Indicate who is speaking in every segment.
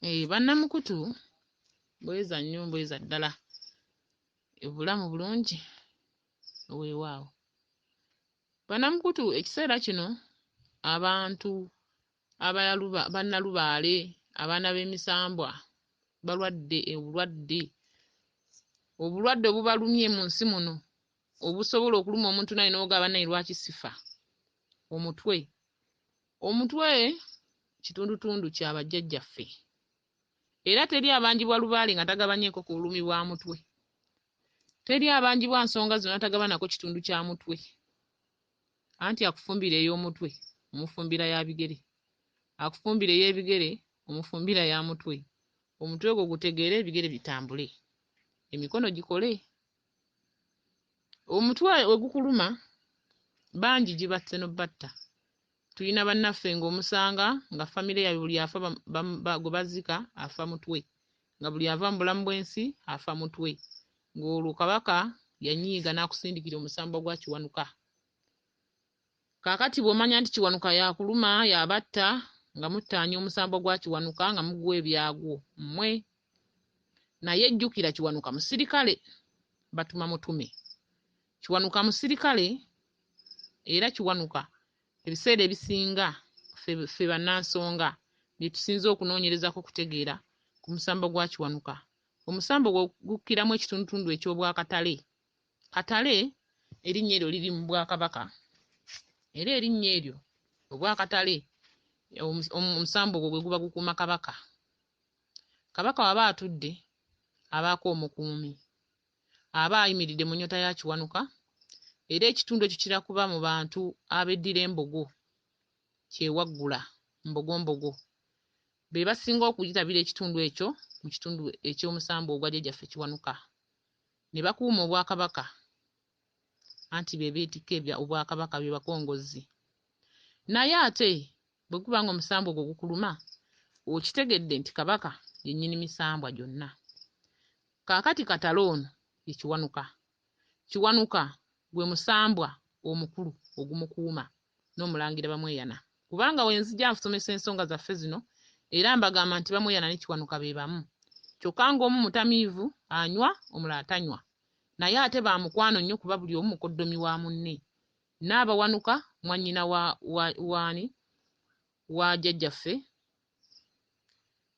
Speaker 1: Bannamukutu bweza nnyo bweza ddala. Obulamu bulungi weewaawo. Bannamukutu ekiseera kino abantu bannalubaale, abaana b'emisambwa balwadde obulwadde, obulwadde obubalumye mu nsi muno obusobola okuluma omuntu naye n'ogamba bannaye lwaki sifa? Omutwe. Omutwe kitundutundu kya bajjajjaffe era teri abanjibwa lubaale nga tagabanyeeko ku bulumi bwa mutwe. Teri abanjibwa nsonga zonna tagabanako kitundu kya mutwe. Anti akufumbira ey'omutwe omufumbira ya bigere, akufumbira ey'ebigere omufumbira ya mutwe. Omutwe gwo gutegeere ebigere bitambule, emikono gikole. Omutwe we gukuluma bangi gibasse n'obbatta. Tulina bannaffe ng'omusanga nga famire yaabwe buli afa gwe baziika afa mutwe, nga buli ava mu bulamu bw'ensi afa mutwe, ng'olwo Kabaka yanyiiga n'akusindikira omusambwa gwa Kiwanuka. Kaakati bw'omanya nti Kiwanuka y'akuluma y'abatta nga muttaanya omusambwa gwa Kiwanuka nga muguwa ebyagwo mmwe. Naye jjukira Kiwanuka musirikale, batuma mutume. Kiwanuka musirikale era Kiwanuka ebiseera ebisinga ffe bannansonga bye tusinze okunoonyerezako okutegeera ku musambwa gwa Kiwanuka. Omusambwa ogwo gukkiramu ekitundutundu eky'Obwakatale. Katale erinnya eryo liri mu Bwakabaka era erinnya eryo Obwakatale omusambwa ogwo gwe guba gukuuma Kabaka. Kabaka w'aba atudde abaako omukuumi aba ayimiridde mu nnyota ya Kiwanuka era ekitundu ekyo kira kuba mu bantu abeddira embogo kyewaggula mbogombogo be basinga okuyitabira ekitundu ekyo mu kitundu eky'omusambwa ogwa jjajjaffe Kiwanuka ne bakuuma Obwakabaka anti be beetikka ebya Obwakabaka be bakongozzi. Naye ate bwe guba ng'omusambwa ogwo gukuluma okitegedde nti Kabaka ye nnyini misambwa gyonna. Kaakati Katale ono ye Kiwanuka. Kiwanuka gwe musambwa omukulu ogumukuuma n'Omulangira Bamweyana. Kubanga we nzija nsomesa ensonga zaffe zino era mbagamba nti Bamweyana ne Kiwanuka be bamu. Kyokka ng'omu mutamiivu anywa omulala tanywa. Naye ate ba mukwano nnyo kuba buli omu mukoddomi wa munne. Nnaabawanuka mwannyina wa w'ani? Wa jjajjaffe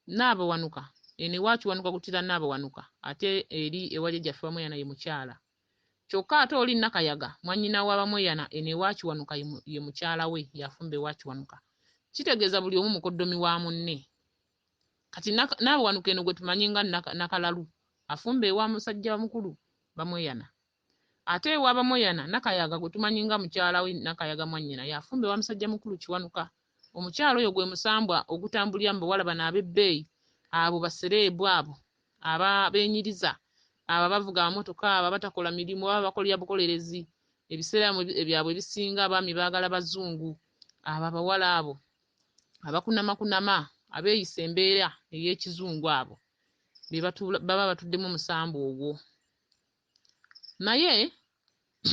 Speaker 1: Nnaabawanuka. Eno ewa Kiwanuka guttira Nnaabawanuka ate eri ewa jjajjaffe Bamweyana ye mukyala. Kyokka ate oli Nakayaga mwannyina wa Bamweyana eno ewa Kiwanuka ye mukyala we y'afumba ewa Kiwanuka. Kitegeeza buli omu mukoddomi wa munne. Kati Nnaabawanuka eno gwe tumanyi nga Nakalalu afumba ewa musajja mukulu Bamweyana. Ate ewa Bamweyana, Nakayaga gwe tumanyi nga mukyala we Nakayaga mwannyina y'afumba ewa musajjamukulu Kiwanuka. Omukyala oyo gwe musambwa ogutambulira mu bawala bano ab'ebbeeyi, abo bassereebu abo abeenyiriza, abo abavuga amamotoka, abo abatakola mirimu baba bakolera bukolerezi. Ebiseera byabwe ebisinga abaami baagala Bazungu. Abo abawala abo abakunamakunama, abeeyisa embeera ey'ekizungu abo be baba batuddemu omusambwa ogwo. Naye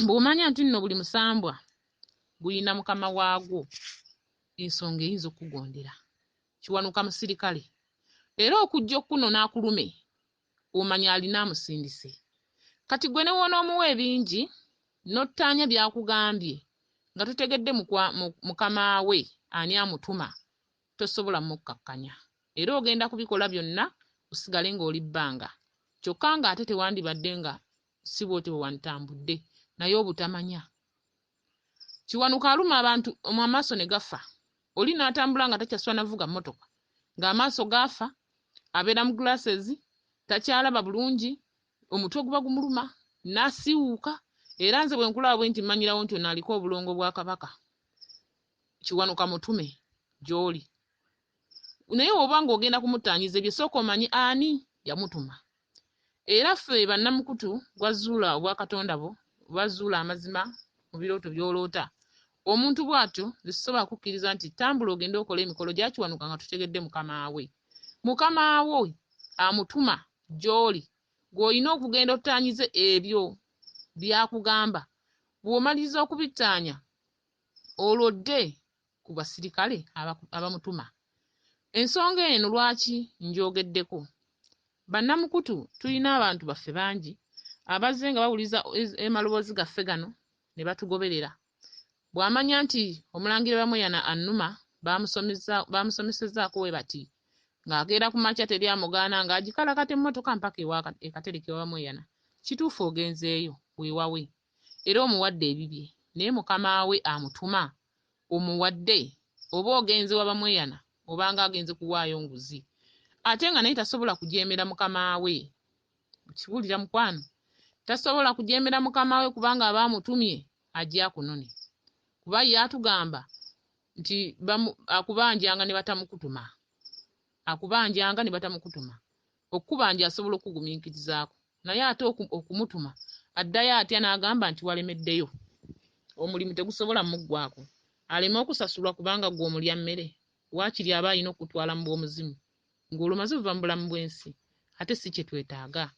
Speaker 1: bw'omanya nti nno buli musambwa gulina mukama waagwo, ensonga eyinza okukugondera. Kiwanuka musirikale era okujja okukunona akulume omanya alina amusindise. Kati ggwe ne bw'onoomuwa ebingi n'ottaanya by'akugambye nga totegedde mukama we ani amutuma, tosobola mukkakkanya era ogenda kubikola byonna osigale ng'oli bbanga kyokka ng'ate tewandibadde nga si bw'otyo bwe wanditambudde naye obutamanya. Kiwanuka aluma abantu amaaso ne gafa oli n'atambula nga takyaswa navuga mmotoka ng'amaaso gaafa abeera mu glasses takyalaba bulungi omutwe guba gumuluma n'asiiwuuka era nze bwe nkulaba bwe nti mmanyirawo nti ono aliko obulongo bwa Kabaka. Kiwanuka mutume gy'oli. Naye bw'oba ng'ogenda kumuttaanyiza ebyo sooka omanye ani yamutuma. Era ffe bannamukutu gwa Zuula Obwakatonda bwo oba Zuula Amazima mu birooto by'oloota, omuntu bw'atyo nze sisobola kukkiriza nti tambula ogende okole emikolo gya Kiwanuka nga totegedde mukama we. Mukama we amutuma gy'oli gw'olina okugenda ottaanyize ebyo by'akugamba. Bw'omaliriza okubittaanya olwo odde ku basirikale abamutuma. Ensonga eno lwaki ngyogeddeko? Bannamukutu tulina abantu baffe bangi abazze nga bawuliza amaloboozi gaffe gano ne batugoberera. Bw'amanya nti Omulangira Bamweyana annuma baamusomesezzaako we bati ng'akeera ku makya teri amugaana ng'agikalakata emmotoka mpaka ewa e Katereke ewa Bamweyana. Kituufu ogenzeeyo weewawe era omuwadde ebibye naye mukama we amutuma omuwadde oba ogenze wa Bamweyana obanga agenze kuwaayo nguzi ate nga naye tasobola kujeemera mukama we. Okiwulira mukwano? Tasobola kujeemera mukama we kubanga aba amutumye ajje akunone. Kuba ye atugamba nti akubanjanga ne batamukutuma. Akubanjanga ne batamukutuma. Okukubanja asobola okukugumiikirizaako naye ate okumutuma addayo atya n'agamba nti walemeddeyo. Omulimu tegusobola muggwaako. Aleme okusasulwa kubanga ggwe omulya mmere. Waakiri aba alina okukutwala mu bw'omuzimu ng'olwo omaze ova mu bulamu bw'ensi ate si kye twetaaga.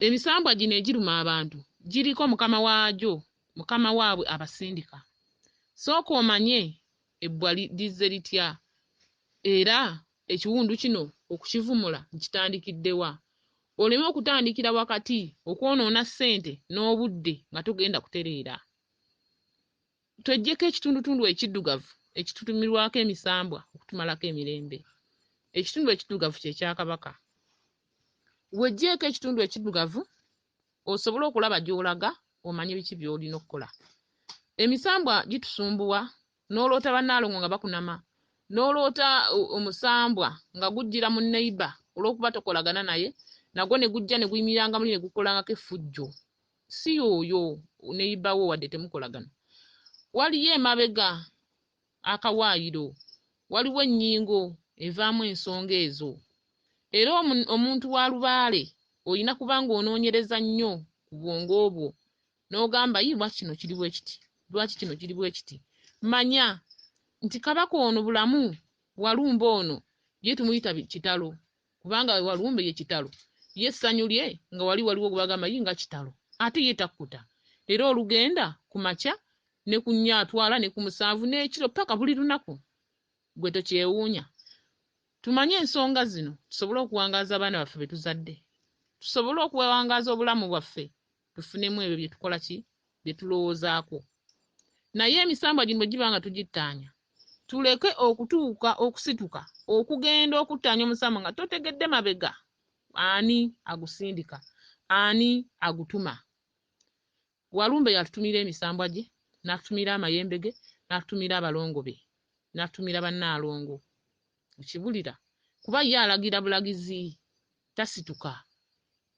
Speaker 1: Emisambwa gino egiruma abantu giriko mukama waagyo, mukama waabwe abasindika. Sooka omanye ebbwa lizze litya era ekiwundu kino okukivumula nkitandikidde wa? Oleme okutandikira wakati okwonoona ssente n'obudde nga togenda kutereera. Tweggyeko ekitundutundu ekiddugavu ekitutumirwako emisambwa okutumalako emirembe. Ekitundu ekiddugavu kye kya Kabaka. Weggyeeko ekitundu ekiddugavu osobole okulaba gy'olaga omanye biki by'olina okukola. Emisambwa gitusumbuwa n'oloota bannaalongo nga bakunama, n'oloota omusambwa nga gujjira mu neighbor olw'okuba tokolagana naye nagwo ne gujja ne guyimiranga muli ne gukolangako effujjo. Si y'oyo neighbor wo wadde temukolagana. Waliyo emabega akawaayiro, waliwo ennyingo evaamu ensonga ezo. Era omuntu wa lubaale olina kuba ng'onoonyereza nnyo ku bwongo bwo n'ogamba yii lwaki kino kiri bwe kiti, lwaki kino kiri bwe kiti. Manya nti Kabaka ono bulamu Walumbe ono ye tumuyita kitalo kubanga Walumbe ye kitalo ye essanyu lye nga wali waliwo gwe bagamba yii nga kitalo ate ye takkuta era olugenda ku makya ne ku nnya atwala ne ku musanvu n'ekiro paka buli lunaku gwe tokyewuunya. Tumanye ensonga zino tusobole okuwangaaza abaana baffe be tuzadde, tusobole okuwangaaza obulamu bwaffe tufunemu ebyo bye tukola ki bye tulowoozaako. Naye emisambwa gino bwe giba nga tugittaanya tuleke okutuuka okusituka okugenda okuttaanya omusambwa nga totegedde mabega ani agusindika ani agutuma. Walumbe yatutumira emisambwa gye, n'atutumira amayembe ge, n'atutumira abalongo be, n'atutumira bannaalongo. Okibulira? Kuba ye alagira bulagizi, tasituka.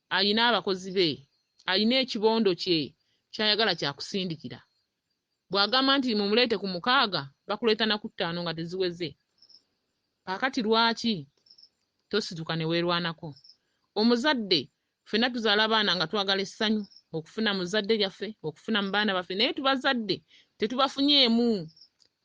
Speaker 1: Alina abakozi be, alina ekibondo kye ky'ayagala kyakusindikira. Bw'agamba nti mumuleete ku mukaaga, bakuleeta na ku ttaano nga teziweze. Kaakati lwaki tosituka ne weerwanako? Omuzadde Ffenna tuzaala abaana nga twagala essanyu, okufuna mu zzadde lyaffe, okufuna mu baana baffe, naye tubazadde tetubafunyeemu.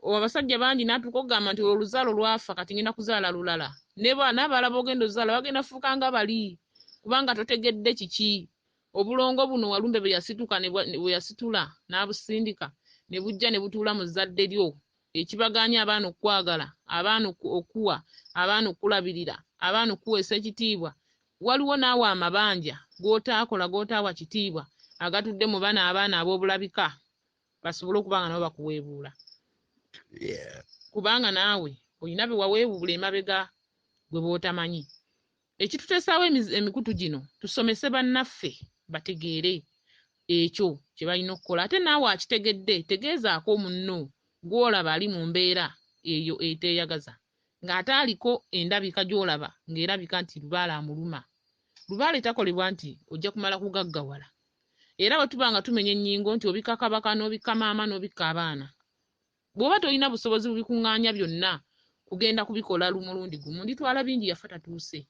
Speaker 1: Abasajja bangi n'atuuka okugamba nti olwo oluzaalo lwafa kati ngenda kuzaala lulala. N'abalala b'ogenda ozaala bagenda fuuka nga bali kubanga totegedde kiki. Obulongo buno Walumbe bwe yasituka bwe yasitula n'abusindika ne bujja ne butuula mu zzadde lyo ekibagaanyi abaana okukwagala, abaana okukuwa, abaana okukulabirira, abaana okukuweesa ekitiibwa. Waliwo naawe amabanja g'otaakola g'otaawa kitiibwa agatudde mu bano abaana ab'obulabika basobole okuba nga nabo bakuweebuula kubanga naawe olina be waweebuula emabega gwe b'otamanyi. Ekitutesaawo emikutu gino tusomese bannaffe bategeere ekyo kye balina okukola ate naawe akitegedde tegeezaako munno gw'olaba ali mu mbeera eyo eteeyagaza. Ng'ate aliko endabika gy'olaba ng'erabika nti lubaale amuluma. Lubaale takolebwa nti ojja kumala kugaggawala. Era bwe tuba nga tumenya ennyingo nti obikka kabaka n'obikka maama n'obikka abaana. Bw'oba tolina busobozi bubikuŋŋaanya byonna kugenda kubikola mulundi gumu, nditwala bingi yafa tatuuse.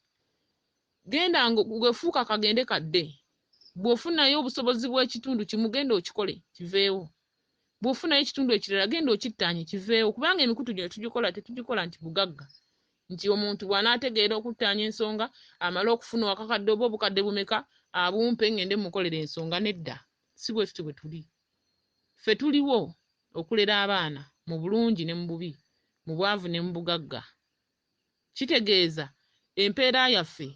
Speaker 1: Genda gwe fuuka kagende kadde. Bw'ofunayo obusobozi bw'ekitundu kimu genda okikole kiveewo. Bw'ofunayo ekitundu ekirala genda okittaanye kiveewo kubanga emikutu gino tugikola tetugikola nti bugagga nti omuntu bw'anaategeera okuttaanya ensonga amale okufuna akakadde oba obukadde bumeka abumpe ngende mmukolere ensonga nedda si bwe tutyo bwe tuli. Ffe tuliwo okulera abaana mu bulungi ne mu bubi, mu bwavu ne mu bugagga. Kitegeeza empeera yaffe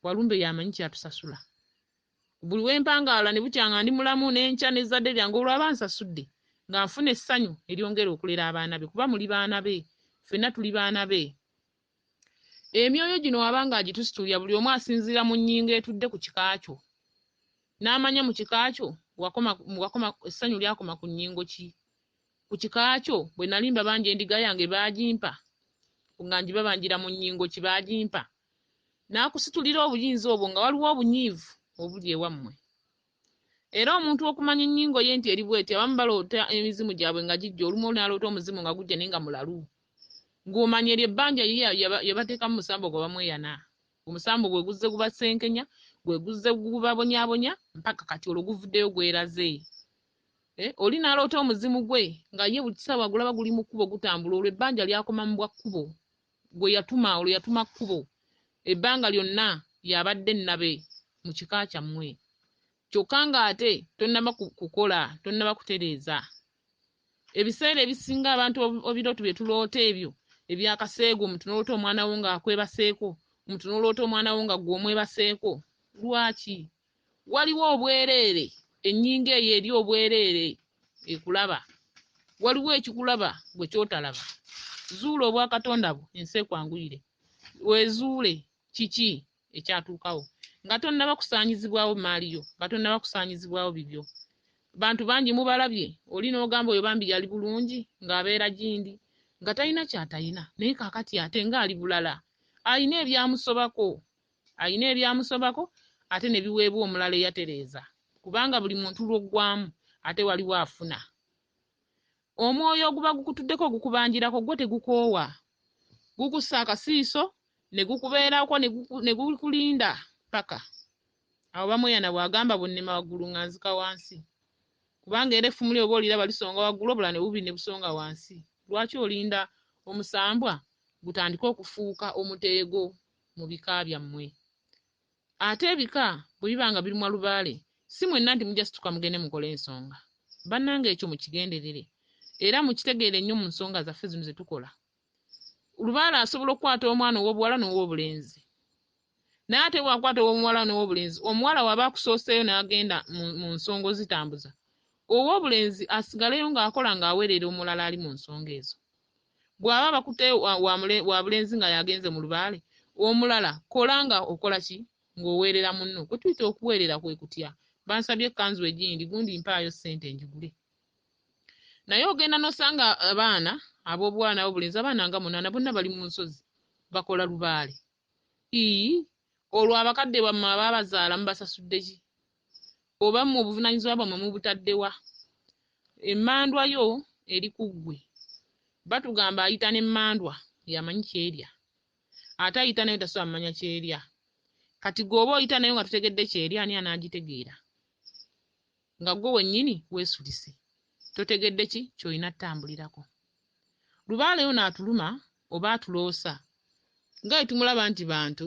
Speaker 1: Walumbe y'amanyi ky'atusasula. Buli we mpangaala ne bukya nga ndi mulamu n'enkya n'ezzadde lyange olwo aba ansasudde nga nfuna essanyu eryongera okulera abaana be kuba muli baana be, ffenna tuli baana be. Emyoyo gino aba ng'agitusitulira buli omu asinziira mu nnyingo etudde ku kika kyo. N'amanya mu kika kyo wakoma, wakoma essanyu lyakoma ku nnyingo ki. Ku kika kyo bwe nali mbabanja endiga yange baagimpa nga ngibabanjira mu nnyingo ki baagimpa. N'akusitulira obuyinza obwo nga waliwo obunyiivu obuli ewammwe. Era omuntu okumanya ennyingo ye nti eri bw'eti, abamu baloota emizimu gyabwe nga gijja, olumu n'aloota omuzimu nga gujja naye nga mulalu. Ng'omanya eryo ebbanja ye yabateekamu musambo gwe bamweyana. Omusambo gwe guzze gubasenkenya, gwe guzze gubabonyabonya mpaka kati olwo guvuddeyo gweraze. Eh, oli n'aloota omuzimu gwe nga ye buli kisaawa gulaba guli mu kkubo gutambula, olwo ebbanja lyakoma mu bwa kkubo gwe yatuma, olwo yatuma kkubo. Ebbanga lyonna y'abadde nnabe mu kika kyammwe. Kyokka ng'ate tonnaba kukola, tonnaba kutereeza. Ebiseera ebisinga abantu ebirooto bye tuloota ebyo eby'akaseegu, omuntu n'oloota omwana wo ng'akwebaseeko, omuntu n'oloota omwana wo nga ggwe omwebaseeko. Lwaki? Waliwo obwereere, ennyingo eyo eri obwereere ekulaba. Waliwo ekikulaba ggwe ky'otalaba. Zuula obwakatonda bwo ensi ekwanguyire. Weezuule kiki ekyatuukawo nga tonnaba kusaanyizibwawo mmaali yo, nga tonnaba kusaanyizibwawo bibyo. Bantu bangi mubalabye, oli n'ogamba oyo bambi yali bulungi ng'abeera gindi, nga talina ky'atalina, naye kaakati ate ng'ali bulala. Alina ebyamusobako, alina ebyamusobako ate ne biweebwa omulala eyatereeza. Kubanga buli muntu lw'oggwamu ate waliwo afuna. Omwoyo oguba gukutuddeko gukubanjirako gwo tegukoowa. Gukussa akasiiso ne gukubeerako ne gukulinda paka. Awo Bamweyana bw'agamba bw'onnema waggulu nga nzika wansi. Kubanga era effumu lyo oba oliraba lisonga waggulu obulala ne bubi ne busonga wansi. Lwaki olinda omusambwa gutandike okufuuka omuteego mu bika byammwe? Ate ebika bwe biba nga birumwa lubaale, si mwenna nti mujja situka mugende mukole ensonga. Bannange ekyo mukigenderere era mukitegeere nnyo mu nsonga zaffe zino ze tukola. Lubaale asobola okukwata omwana ow'obuwala n'ow'obulenzi. Naye ate bw'akwata ow'omuwala n'ow'obulenzi, omuwala w'aba akusooseeyo n'agenda mu nsonga ozitambuza, ow'obulenzi asigaleyo ng'akola ng'aweerera omulala ali mu nsonga ezo. Bw'aba abakutte wa bulenzi nga y'agenze mu lubaale, omulala kola nga okola ki? Ng'oweerera munno. Kwe tuyita okuweerera kwe kutya. Bansabye ekkanzu egindi, gundi mpaayo ssente ngigule. Naye ogenda n'osanga abaana ab'obuwala n'ab'obulenzi, abaana nga munaana bonna bali mu nsozi bakola lubaale. Ii, olwo abakadde bammwe abaabazaala mubasasudde ki? Oba mmwe obuvunaanyizibwa bwammwe mubutadde wa? Emmandwa yo eri ku ggwe. Batugamba ayita n'emmandwa y'amanyi ky'erya. Ate ayita nayo tasobola kumanya ky'erya. Kati ggwe oba oyita nayo nga totegedde ky'erya ani anaagitegeera? Nga ggwe wennyini weesulise. Totegedde ki ky'olina ttambulirako. Lubaale ono atuluma oba atuloosa nga bwe tumulaba nti bantu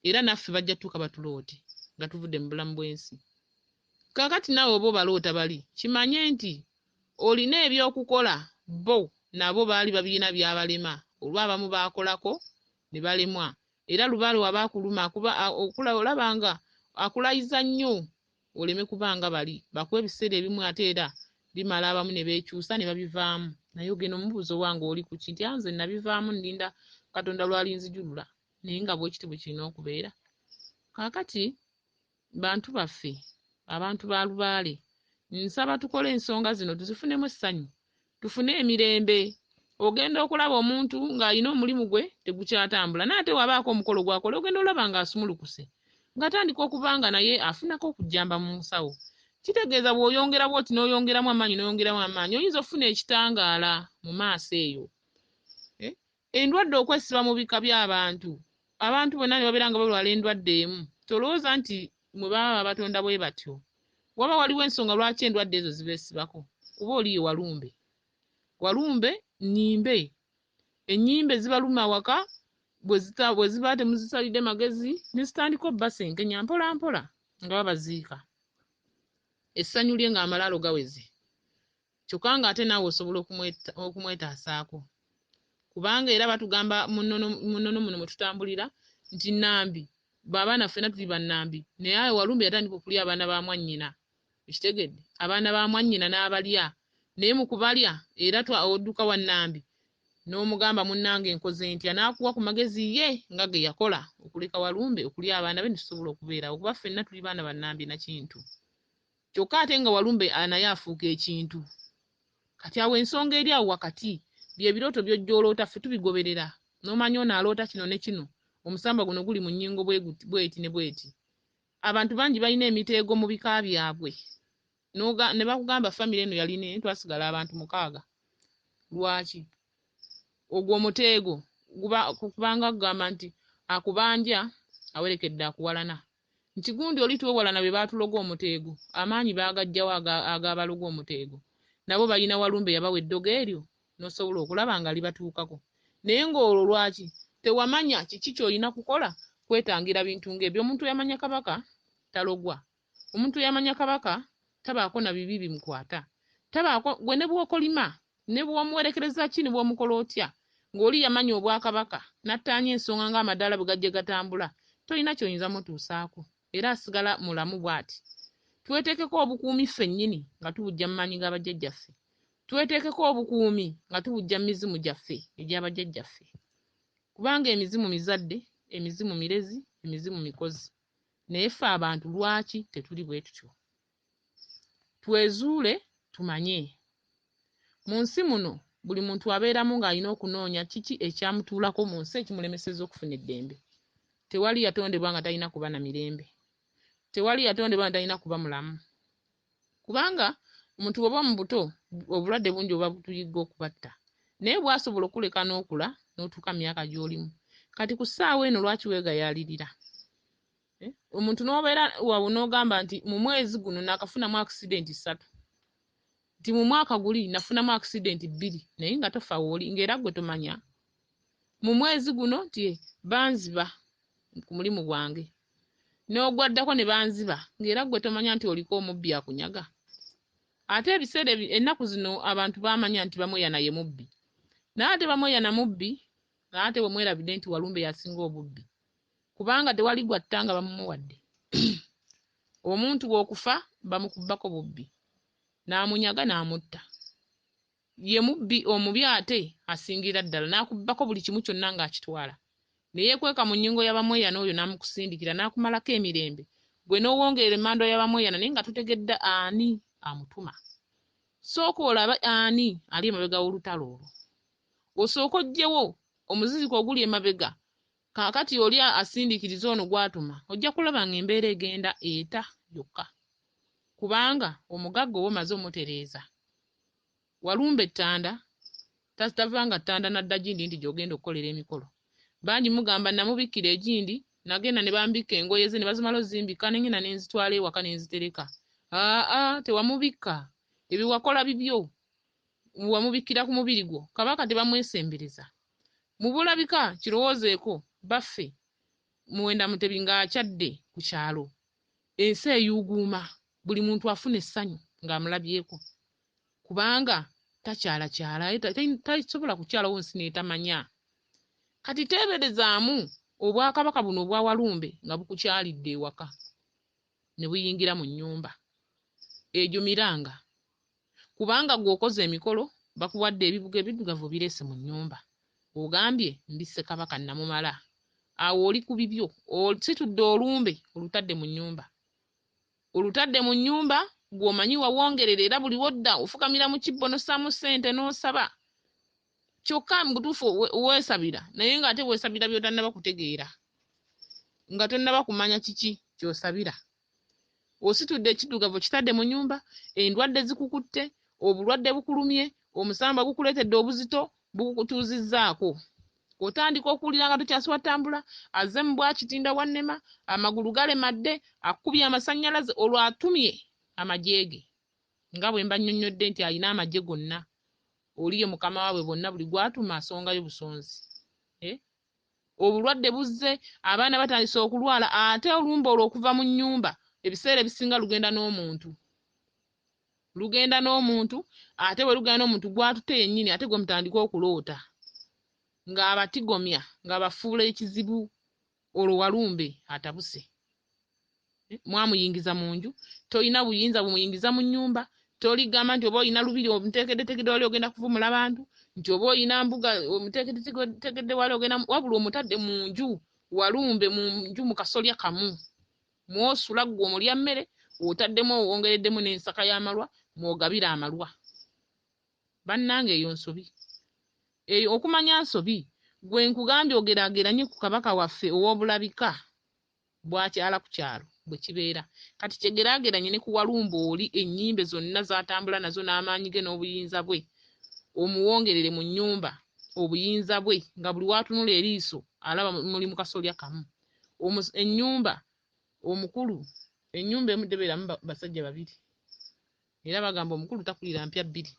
Speaker 1: era naffe bajja tuuka batuloote nga tuvudde mu bulamu bw'ensi. Kaakati naawe oba obaloota bali kimanye nti olina eby'okukola bo nabo baali babirina byabalema olwa abamu baakolako ne balemwa era lubaale waba akuluma akuba olaba nga akulayiza nnyo oleme kuba nga bali bakuwa ebiseera ebimu ate era bimala abamu ne beekyusa ne babivaamu naye ogenda omubuuza owange oli ku ki nti nze nabivaamu nninda Katonda lw'alinzijulula naye nga bwekiti bwe kirina okubeera. Kaakati bantu baffe abantu ba lubaale nsaba tukole ensonga zino tuzifunemu essanyu tufune emirembe. Ogenda okulaba omuntu ng'alina omulimu gwe tegukyatambula naye ate wabaako omukolo gw'akola ogenda olaba ng'asumulukuse ng'atandika okuba nga naye afunako okujjamba mu nsawo. Kitegeeza bw'oyongera bw'oti n'oyongeramu amaanyi n'oyongeramu amaanyi oyinza okufuna ekitangaala mu maaso eyo. Eh? Endwadde okwesiba mu bika by'abantu, abantu bonna ne babeera nga balwala endwadde emu, tolowooza nti mwe baba babatonda bwe batyo. Waba waliwo ensonga lwaki endwadde ezo zibeesibako kuba oli ye walumbe. Walumbe nnyimbe. Ennyimbe zibaluma awaka bwe ziba temuzisalidde magezi ne zitandika obbasenkenya mpola mpola nga babaziika. Essanyu lye ng'amalaalo gaweze. Kyokka ng'ate naawe osobola okumwetaasaako. Kubanga era batugamba mu nnono muno mwe tutambulira nti Nambi, abaana ffenna tuli bannambi, naye awo Walumbe yatandika okulya abaana ba mwannyina. Okitegedde? Abaana ba mwannyina n'abalya. Naye mu kubalya era odduka wa Nambi n'omugamba munnange nkoze ntya, n'akuwa ku magezi ye nga ge yakola okuleka Walumbe okulya abaana be ne tusobola okubeerawo, kuba ffenna tuli baana ba Nambi na Kintu. Kyokka ate nga Walumbe naye afuuka ekintu. Kati awo ensonga eri awo wakati, bye birooto by'ojja oloota ffe tubigoberera. N'omanya ono aloota kino ne kino, omusambwa guno guli mu nnyingo bweti ne bweti. Abantu bangi balina emiteego mu bika byabwe. Ne bakugamba famire eno yalina twasigala abantu 6. Lwaki? Ogwo omuteego kubanga kugamba nti akubanja awerekedde akuwalana. Nti gundi oli twewalana bwe baatuloga omuteego, amaanyi baagaggyawo agabaloga omuteego. Nabo balina Walumbe yabawa eddogo eryo n'osobola okulaba nga libatuukako. Naye ng'olwo lwaki tewamanya kiki ky'olina kukola kwetangira bintu ng'ebyo. Omuntu eyamanya Kabaka talogwa. Omuntu eyamanya Kabaka tabaako na bibi bimukwata. Tabaako gwe ne bw'okolima ne bw'omuwerekereza ki ne bw'omukola otya ng'oli yamanya obwakabaka n'attaanya ensonga ng'amadaala bwe gajja gatambula, tolina ky'oyinza mutuusaako era asigala mulamu bw'ati. Tweteekeko obukuumi ffennyini nga tubujja mu maanyi ga bajjajjaffe. Tweteekeko obukuumi nga tubujja mu mizimu gyaffe egy'abajjajjaffe. Kubanga emizimu mizadde, emizimu mirezi, emizimu mikozi. Naye ffe abantu lwaki tetuli bwe tutyo? Twezuule tumanye. Mu nsi muno buli muntu abeeramu ng'alina okunoonya kiki ekyamutuulako mu nsi ekimulemesezza okufuna eddembe. Tewali yatondebwa nga talina kuba na mirembe. Tewali yatondebwa nga talina kuba mulamu. Kubanga omuntu bw'oba mu buto obulwadde bungi oba butuyigga okubatta. Naye bw'asobola okuleka n'okula n'otuuka mu myaka gy'olimu. Kati ku ssaawa eno lwaki weegayaalirira? Omuntu n'obeera wawo n'ogamba nti mu mwezi guno naakafunamu accident 3. Nti mu mwaka guli nafunamu accident 2 naye nga tofa w'oli ng'era ggwe tomanya. Mu mwezi guno nti banziba ku mulimu gwange. N'ogwaddako ne banziba ng'era ggwe tomanya nti oliko omubbi akunyaga. Ate ebiseera ennaku zino abantu baamanya nti Bamweyana ye mubbi. Naye ate Bamweyana mubbi, ate bwe mwerabidde nti Walumbe y'asinga obubbi. Kubanga tewali gwatta nga bamumuwadde. Omuntu bw'okufa bamukubbako bubbi. N'amunyaga n'amutta. Ye mubbi omubi ate asingira ddala n'akubbako buli kimu kyonna ng'akitwala. Ne yeekweka mu nnyingo ya Bamweyana oyo n'amukusindikira n'akumalako emirembe. Gwe n'owongerera emmandwa ya Bamweyana naye nga totegedde ani amutuma. Sooka olabe ani ali emabega w'olutalo olwo. Osooke oggyewo omuziziko oguli emabega. Kaakati oli asindiikiriza ono gw'atuma ojja kulaba ng'embeera egenda eta yokka. Kubanga omugagga oba omaze omutereeza. Walumbe ttanda, tavanga ttanda n'adda gindi nti gy'ogenda okukolera emikolo. Bangi mugamba namubikkira egindi, nagenda ne bambikka engoye ze ne bazimala ozimbikka ne ngenda ne nzitwala ewaka ne nzitereka. Aa tewamubikka, ebyo wakola bibyo, wamubikkira ku mubiri gwo. Kabaka tebamwesembereza. Mu bulabika kirowoozeeko baffe Muwenda Mutebi ng'akyadde ku kyalo. Ensi eyuuguuma, buli muntu afuna essanyu ng'amulabyeko. Kubanga takyalakyala, tasobola kukyalawo nsi n'etamanya. Kati teeberezaamu obwakabaka buno obwa Walumbe nga bukukyalidde ewaka ne buyingira mu nnyumba. Egyo miranga. Kubanga ggwe okoze emikolo, bakuwadde ebibuga ebiddugavu obireese mu nnyumba. Ogambye ndi Ssekabaka namumala. Awo oli ku bibyo, ositudde olumbe olutadde mu nnyumba. Olutadde mu nnyumba gw'omanyi wawongerera era buli wodda ofukamira mu kibbo n'ossaamu ssente n'osaba. Kyokka mu butuufu weesabira naye ng'ate weesabira by'otannaba kutegeera. Nga tonnaba kumanya kiki ky'osabira. Ositudde ekiddugavu okitadde mu nnyumba, endwadde zikukutte, obulwadde bukulumye, omusambwa gukuleetedde obuzito, bukutuuzizzaako. Otandika okuwulira nga tokyasiwa ttambula, azze mu bwakitinda wannema, amagulu galemadde, akubye amasannyalaze, olwo atumye amagye ge. Nga bwe mba nnyonnyodde nti alina amagye gonna, oli ye mukama waabwe bonna buli gw'atuma asongayo busonzi. Obulwadde buzze, abaana batandise okulwala, ate olumbe olwo okuva mu nnyumba ebiseera ebisinga lugenda n'omuntu. Lugenda n'omuntu, ate bwe lugenda n'omuntu gw'atutte yennyini ate gwe mutandika okuloota. Ng'abatigomya, ng'abafuula ekizibu, olwo Walumbe atabuse. Mwamuyingiza mu nju, tolina buyinza bumuyingiza mu nnyumba, toligamba nti oba olina lubiri omuteekeddeteekedde wali ogenda kuvumula bantu, nti oba olina mbuga omuteekeddeteekedde wali ogenda, wabula omutadde mu nju, Walumbe mu nju mu kasolya kamu mw'osula ggwe omulya mmere, otaddemu owongereddemu n'ensaka y'amalwa mw'ogabira amalwa. Bannange eyo nsobi. Eyo okumanya nsobi. Gwe nkugambye ogeraageranye ku Kabaka waffe ow'obulabika bw'akyala ku kyalo bwe kibeera. Kati kyegeraageranye ne ku Walumbe oli ennyimbe zonna z'atambula nazo n'amaanyi ge n'obuyinza bwe, omuwongerere mu nnyumba obuyinza bwe nga buli w'atunula eriiso alaba muli mu kasolya kamu. Ennyumba omukulu, ennyumba emu tebeeramu basajja babiri. Era bagamba omukulu takulira mpya bbiri.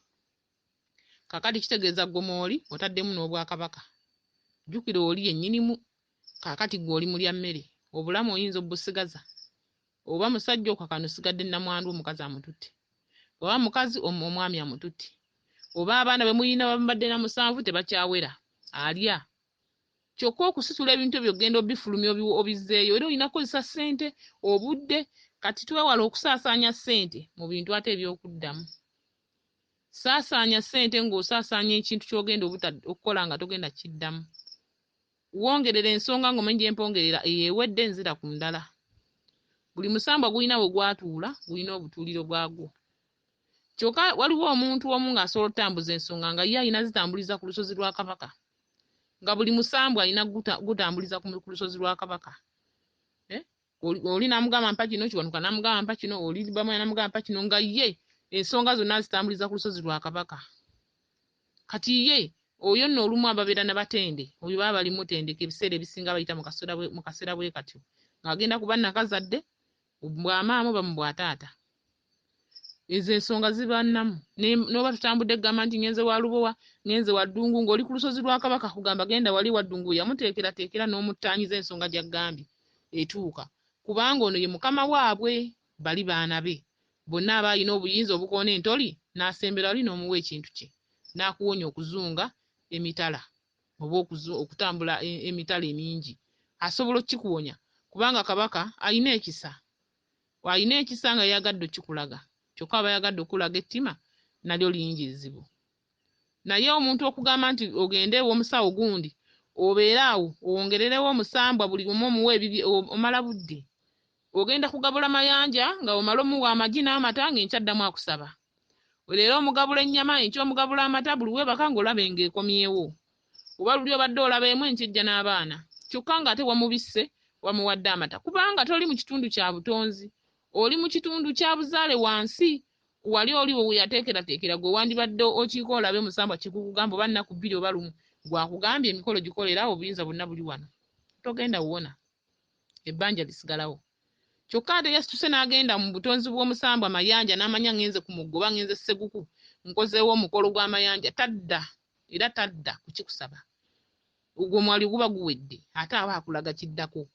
Speaker 1: Kaakati kitegeeza ggwe mw'oli otaddemu n'obwakabaka. Jjukira oli ye nnyinimu, kaakati ggwe oli mulya mmere. Obulamu oyinza obusigaza. Oba musajja okakano osigadde nnamwandu omukazi amututte. Oba mukazi omwami amututte. Oba abaana be mulina bamubadde na musanvu tebakyawera. Alya. Kyokka okusitula ebintu ebyo ogenda obifulumya obizzeeyo era olina kukozesa ssente, obudde. Kati twewale okusaasaanya ssente mu bintu ate eby'okuddamu. Saasaanya ssente ng'osaasaanya ekintu ky'ogenda okukola nga togenda kiddamu. Wongerera ensonga ng'omanyi gye mpongerera eyo ewedde nzira ku ndala. Buli musambwa gulina we gwatuula, gulina obutuuliro bwagwo. Kyokka waliwo omuntu omu ng'asobola okutambuza ensonga nga ye alina zitambuliza ku lusozi lwa Kabaka. Nga buli musambwa alina gutambuliza ku lusozi lwa Kabaka. Oli n'amugamba mpa kino, Kiwanuka n'amugamba mpa kino, oli Bamweyana n'amugamba mpa kino, nga ye ensonga zonna azitambuliza ku lusozi lwa Kabaka. Kati ye oyo nno olumu ababeera na batende, oyo baba bali mutendeka ebiseera ebisinga bayita mu kaseera bwe katyo, ng'agenda kuba nakazadde, bwa maama oba mu bwa taata. Ezo ensonga ziba nnamu. N'oba tutambudde kugamba nti ngenze wa Lubowa, ngenze wa Ddungu, ng'oli ku lusozi lwa Kabaka kugamba genda wali wa Ddungu yamuteekerateekera n'omuttaanyiza ensonga gy'agambye etuuka. Kubanga ono ye mukama waabwe, bali baana be. Bonna aba alina obuyinza obukoona entoli, n'asembera wali n'omuwa ekintu kye, n'akuwonya okuzunga emitala oba okutambula emitala emingi. Asobola okukikuwonya kubanga Kabaka alina ekisa. Alina ekisa nga yayagadde okukikulaga. Kyokka aba ayagadde okukulaga ettima nalyo lingi zzibu. Naye omuntu okugamba nti ogende ew'omusawo gundi obeere awo owongererewo omusambwa buli omu omuwe ebibye omala budde. Ogenda kugabula mayanja nga omala omuwa amagi n'amata ng'enkya addamu akusaba. Leero omugabula ennyama, enkya omugabula amata, buli weebaka ng'olaba ng'ekomyewo. Oba luli obadde olaba emu enkya ejja n'abaana. Kyokka ng'ate wamubisse wamuwadde amata. Kubanga toli mu kitundu kya butonzi. Oli mu kitundu kya buzaale wansi. Wali oli we yateekerateekera gwe wandibadde okiika olabe musambwa kikukugamba oba nnaku bbiri oba lumu gwakugambye emikolo gikolera obuyinza bwonna buli wano. Togenda wona. Ebbanja lisigalawo. Kyokka ate yasituse n'agenda mu butonzi bw'omusambwa Mayanja n'amanya ngenze ku mugga oba ngenze Sseguku nkozeewo omukolo gw'amayanja tadda era tadda kukikusaba. Ogwo omwali guba guwedde ate aba akulaga kiddako.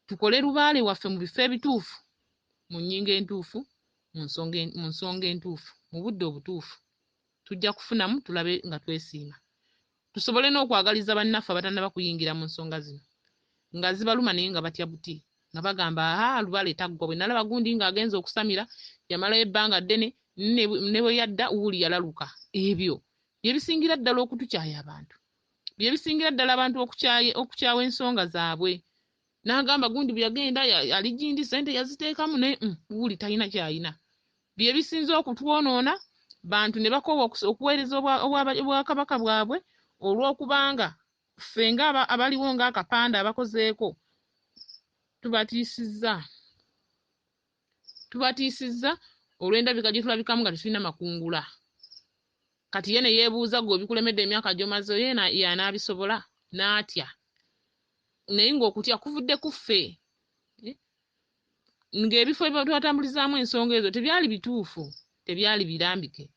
Speaker 1: Tukole lubaale waffe mu bifo ebituufu, mu nnyingo entuufu, mu nsonga entuufu, mu budde obutuufu. Tujja kufunamu tulabe nga twesiima. Tusobole n'okwagaliza bannaffe abatannaba kuyingira mu nsonga zino. Nga zibaluma naye nga batya buti. Nga bagamba aha lubaale taggwa bwe nalaba gundi ng'agenze okusamira yamalayo ebbanga ddene ne bwe yadda wuuli yalaluka. Ebyo bye bisingira ddala okutukyaya abantu. Bye bisingira ddala abantu okukyawa ensonga zaabwe. N'agamba gundi bwe yagenda ali gindi ssente yaziteekamu naye wuuli talina ky'alina. Bye bisinze okutwonoona bantu ne bakoowa okuweereza obwakabaka bwabwe olw'okubanga ffe nga abaliwo ng'akapande abakozeeko tubatiisizza olw'endabika gye tulabikamu nga tetulina makungula. Kati ye ne yeebuuza ggwe obikulemedde emyaka gy'omaze ye y'anaabisobola n'atya. Naye ng'okutya kuvudde ku ffe. Ng'ebifo bye twatambulizaamu ensonga ezo tebyali bituufu, tebyali birambike.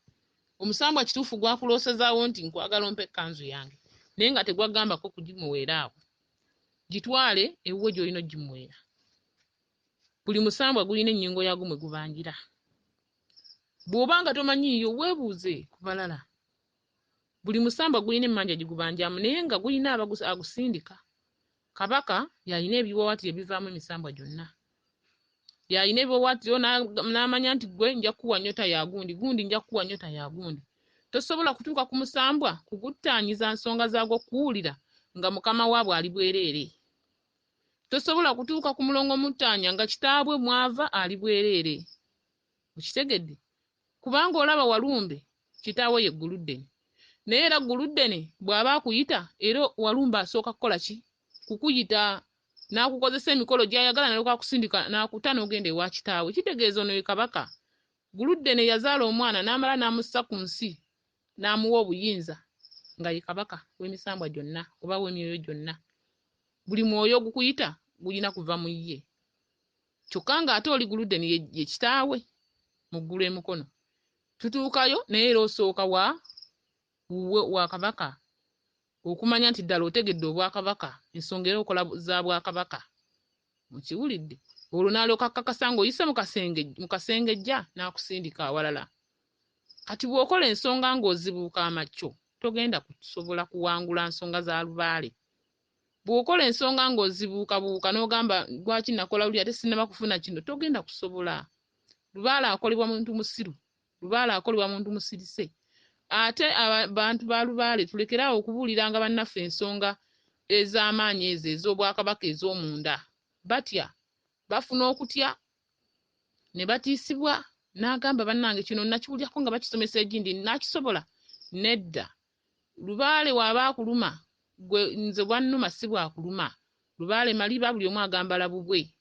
Speaker 1: Omusambwa kituufu gwakuloosezaawo nti nkwagala ompe ekkanzu yange naye nga tegwagambako kugimuweera awo. Gitwale ewuwe gy'olina ogimuweera. Buli musambwa gulina ennyingo yaagwo mwe gubangira. Bw'oba nga tomanyiiyo weebuuze ku balala. Buli musambwa gulina emmanja gigubanjamu, naye nga gulina agusindika. Kabaka y'alina ebiwaawaatiro ebivaamu emisambwa gyonna. Y'alina ebiwaawaatiro n'amanya nti ggwe nja kukuwa nnyota ya gundi, gundi nja kukuwa nnyota ya gundi. Tosobola kutuuka ku musambwa kuguttaanyiza nsonga zaagwo kuwulira nga mukama waabwe ali bwereere. Tosobola kutuuka ku mulongo muttaanya nga kitaabwe mwava ali bwereere. Okitegedde? Kubanga olaba Walumbe kitaawe ye Gguluddene. Naye era Gguluddene bw'aba akuyita, era Walumbe asooka kukola ki? Kukuyita n'akukozesa emikolo gy'ayagala n'alyoka akusindika n'akuta n'ogenda ewa kitaawe. Kitegeeza ono ye Kabaka. Gguluddene yazaala omwana n'amala n'amussa ku nsi n'amuwa obuyinza nga ye Kabaka w'emisambwa gyonna oba w'emyoyo gyonna. Buli mwoyo ogukuyita gulina kuva mu ye. Kyokka ng'ate oli Guluddene ye kitaawe mu ggulu e Mukono. Tutuukayo naye era osooka wa wuwe wa Kabaka okumanya nti ddala otegedde obwakabaka, ensonga era okola za bwakabaka. Mukiwulidde? Olwo n'alyoka akakasa ng'oyise mu kasengejja n'akusindika awalala. Kati bw'okola ensonga ng'ozibuuka amakyo, togenda kusobola kuwangula nsonga za lubaale. Bw'okola ensonga ng'ozibuukabuuka n'ogamba lwaki nakola luli ate sinnaba kufuna kino, togenda kusobola. Lubaale akolebwa muntu musiru, lubaale akolebwa muntu musirise. Ate abantu ba lubaale tulekere awo okubuuliranga bannaffe ensonga ez'amaanyi ezo ez'obwakabaka ez'omunda. Batya, bafuna okutya ne batiisibwa n'agamba bannange kino nakiwulyako nga bakisomesa egindi nakisobola. Nedda, lubaale w'aba akuluma gwe nze bwannuma si bwakuluma. Lubaale maliba buli omu agambala bubwe.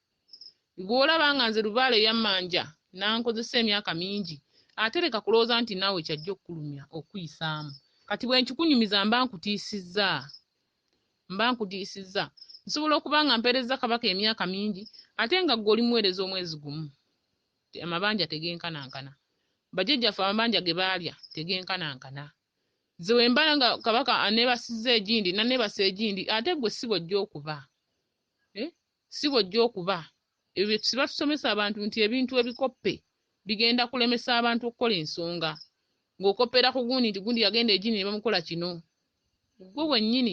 Speaker 1: Bw'olaba nga nze lubaale yammanja n'ankozesa emyaka mingi, ate leka kulowooza nti naawe kyajja okukulumya okuyisaamu. Kati bwe nkikunyumiza mba nkutiisizza, mba nkutiisizza. Nsobola okuba nga mpeerezza Kabaka emyaka mingi ate nga ggwe oli muweereza omwezi gumu. Amabanja tegenkanankana. Bajjajjaffe amabanja ge baalya tegenkanankana. Nze bwe mba nga Kabaka aneebasizza egindi nanneebasa egindi ate ggwe si bw'ojja okuba. Si bw'ojja okuba. Ebyo bye tusiba tusomesa abantu nti ebintu ebikoppe bigenda kulemesa abantu okukola ensonga. Ng'okoppera ku gundi nti gundi yagenda egindi ne bamukola kino. Ggwe wennyini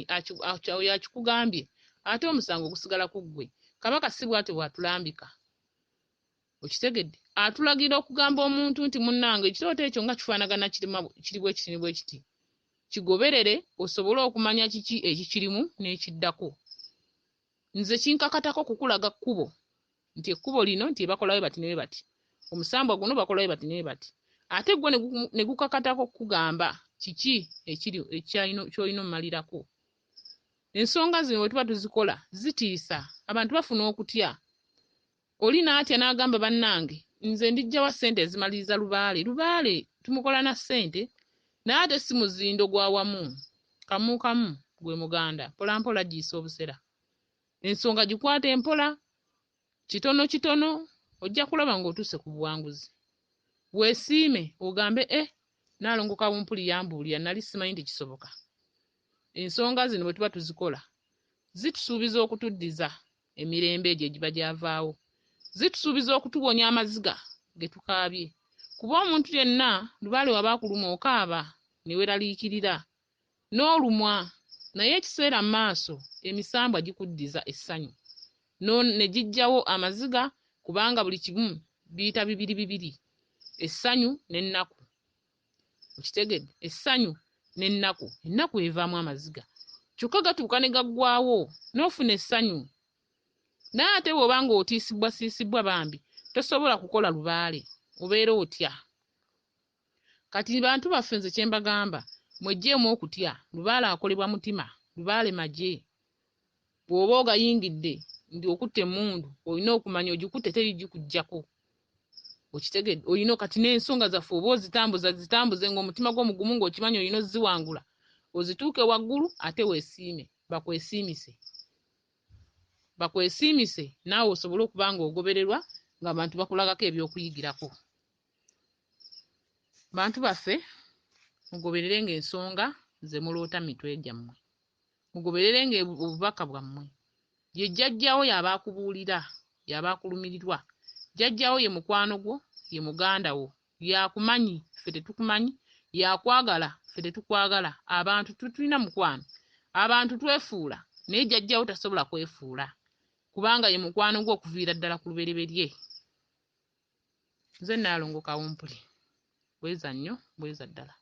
Speaker 1: oyo akikugambye ate omusango gusigala ku ggwe. Kabaka si bw'atyo bw'atulambika. Okitegedde? Atulagira okugamba omuntu nti munnange ekirooto ekyo nga kifaanagana kiri bwe kiti ne bwe kiti. Kigoberere osobole okumanya kiki ekikirimu n'ekiddako. Nze kinkakatako kukulaga kkubo nti ekkubo lino nti bakola bwe bati ne bwe bati. Omusambwa guno bakola bwe bati ne bwe bati. Ate ggwe ne gukakatako kukugamba kiki ekiri ky'olina ommalirako. Ensonga zino bwe tuba tuzikola zitiisa, abantu bafuna okutya. Oli n'atya n'agamba bannange nze ndijjawa ssente ezimaliriza lubaale. Lubaale tumukola na ssente naye ate si muzindo gwa wamu. Kamu kamu gwe muganda mpola mpola giyisa obusera. Ensonga gikwate mpola kitono kitono ojja kulaba ng'otuuse ku buwanguzi. Weesiime ogambe Nnaalongo Kawumpuli yambuulira nali simanyi nti kisoboka. Ensonga zino bwe tuba tuzikola zitusuubiza okutuddiza emirembe egyo egiba gyavaawo. Zitusuubiza okutuwonya amaziga ge tukaabye. Kuba omuntu yenna lubaale waba akuluma okaaba ne weeraliikirira n'olumwa naye ekiseera mu maaso emisambwa gikuddiza essanyu ne giggyawo amaziga kubanga buli kimu biyita bibiri bibiri, essanyu n'ennaku. Okitegedde? Essanyu n'ennaku. Ennaku evaamu amaziga. Kyokka gatuuka ne gaggwaawo n'ofuna essanyu. Naye ate bw'oba ng'otiisibwasiisibwa bambi tosobola kukola lubaale, obeera otya. Kati bantu baffe nze kye mbagamba mweggyeemu okutya, lubaale akolebwa mutima, lubaale magye. Bw'oba ogayingidde nti okutte emmundu olina okumanya ogikutte teri gikuggyako. Okitegedde? Olina kati n'ensonga zaffe oba ozitambuza zitambuze ng'omutima gwo mugumu ng'okimanyi olina oziwangula ozituuke waggulu ate weesiime bakwesiimise. Bakwesiimise naawe osobole okuba ng'ogobererwa ng'abantu bakulagako eby'okuyigirako. Bantu baffe mugobererenga ensonga ze muloota mu mitwe gyammwe. Mugobererenga obubaka bwammwe. Ye jjajjaawo y'aba akubuulira, y'aba akulumirirwa. Jjajjaawo ye mukwano gwo, ye muganda wo, y'akumanyi ffe tetukumanyi, y'akwagala ffe Ffe tetukwagala. Abantu tulina mukwano. Abantu twefuula naye jjajjawo tasobola kwefuula kubanga ye mukwano gwo okuviira ddala ku lubereberye. Nze Nnaalongo Kawumpuli. Bweza nnyo, bweza ddala.